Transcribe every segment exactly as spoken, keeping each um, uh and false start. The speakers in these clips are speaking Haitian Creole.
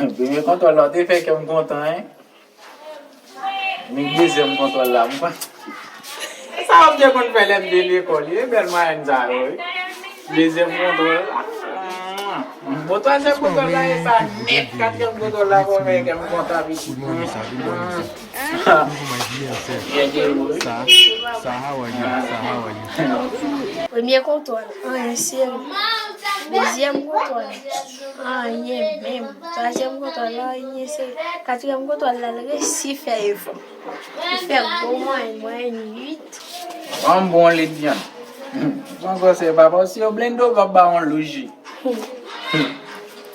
Premye kontwòl la, w te fè kè m kontan, en. Men dezyèm kontwòl la, m pa. Sa w te konn fè lè m te lekòl, e bèl mwayèn sa yo, wi. Dezyèm kontwòl la. Bon, twazyèm kontwòl la, e sa nèt. Katriyèm kontwòl la, fò fè kè m kontan, pitit. Sa, sa, how are you? Sa, how are you? Premye kontwòl, anyen serye. Dezyèm kontwòl, anyen menm. Twazyèm kontwòl la, anyen serye. Katriyèm kontwòl la, l resi fè efò. Li fè gwo mwayèn, mwayèn uit. An bon lit vyann. Bon, gwosè papa, si yo blende w, w ap ba yon lou ji.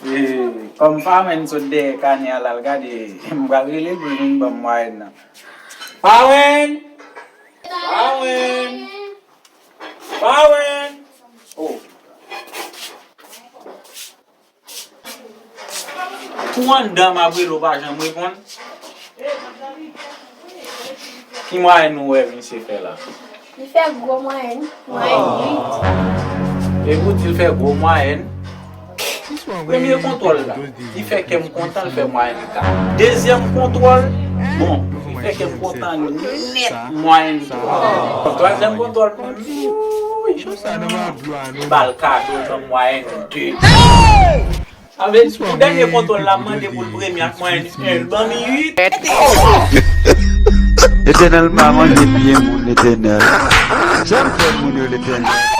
E, kòm Pawen sot dèyè kanè a la, l gade, m pral rele l pou l vin ban m mwayèn nan. Pawen! Pawen! Pawen! Oh. Tou anndan m ap rele w pa janm reponn. Ki mwayèn ou wè misye fè la? Li fè gwo mwayèn, mwayèn uit. E pou di l fè gwo mwayèn. Premye kontwòl la, li fè kè m kontan, li fè mwayèn kat. Dezyèm kontwòl, bon, li fè kè m kontan nèt, mwayèn twa. Twazyèm kontwòl, wi, li ba l kado, l ban m mwayèn de. Sa vle di, pou dènye kontwòl la, m mande pou l premye ak mwayèn en, l ban m uit. Letènèl pa manje pye moun, Letènèl. Jan m fè moun yo, Letènèl.